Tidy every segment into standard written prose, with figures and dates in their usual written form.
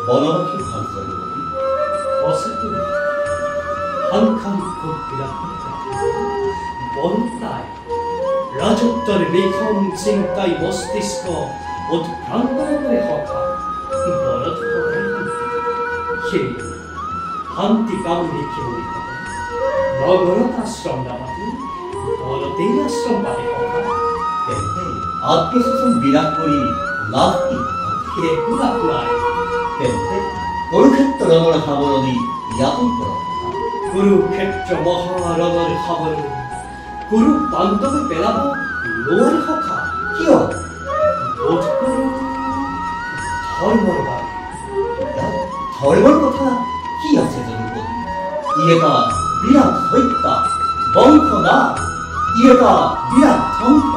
বনবাসী ভাল যদুপতি? অচেতন সাংসাৰিক ভোগবিলাসৰ বনত নাই। ৰাজত্বৰ বিষম চিন্তাই মস্তিষ্ক উৎভ্ৰান্ত নকৰে সখা। বনত সদায় শান্তি, সেই শান্তি কাম দেখিবলৈ নগৰত আশ্ৰম নাপাতি বনতেই আশ্ৰম পাতে সখা। তেন্তে আত্মীয় বিনাশ কৰি লাভ কি? একো লাভ নাই। তেন্তে কুৰুক্ষেত্ৰ ৰণৰ সামৰণি ইয়াতেই কৰক। কুৰুক্ষেত্ৰ মহাৰণৰ সামৰণি কুৰু পাণ্ডৱে পেলাব নোৱাৰে সখা। কিয়? বোধ কৰোঁ ধৰ্মৰ বাবে। ইয়াত ধৰ্মৰ কথা কি আছে যদুপতি? ই এটা বিৰাট হত্যা, বংশ না, ই এটা বিৰাট ধ্বংস।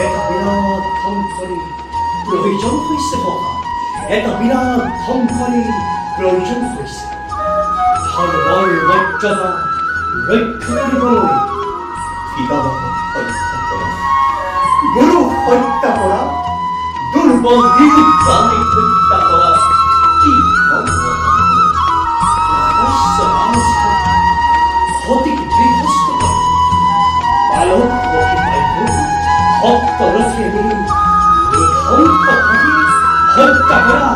এটা বিৰাট ধ্বংসৰে প্ৰয়োজন হৈছে সখা, এটা বিৰাট ধ্বংসৰে প্ৰয়োজন হৈছে ধৰ্মৰ মৰ্যাদা ৰক্ষা কৰিবলৈ। পিতামহক হত্যা কৰা, গুৰুক হত্যা কৰা, দুৰ্বল নিৰোধ প্ৰাণীক হত্যা কৰা কি ধৰ্ম? প্ৰকাশ্য ৰাজহত্যা, সতীক বিধ্বস্ত কৰা, পালক সখী বাধ্য ভক্ত ৰথীয়ে মিলি নৃশংসভাৱে হত্যা কৰা।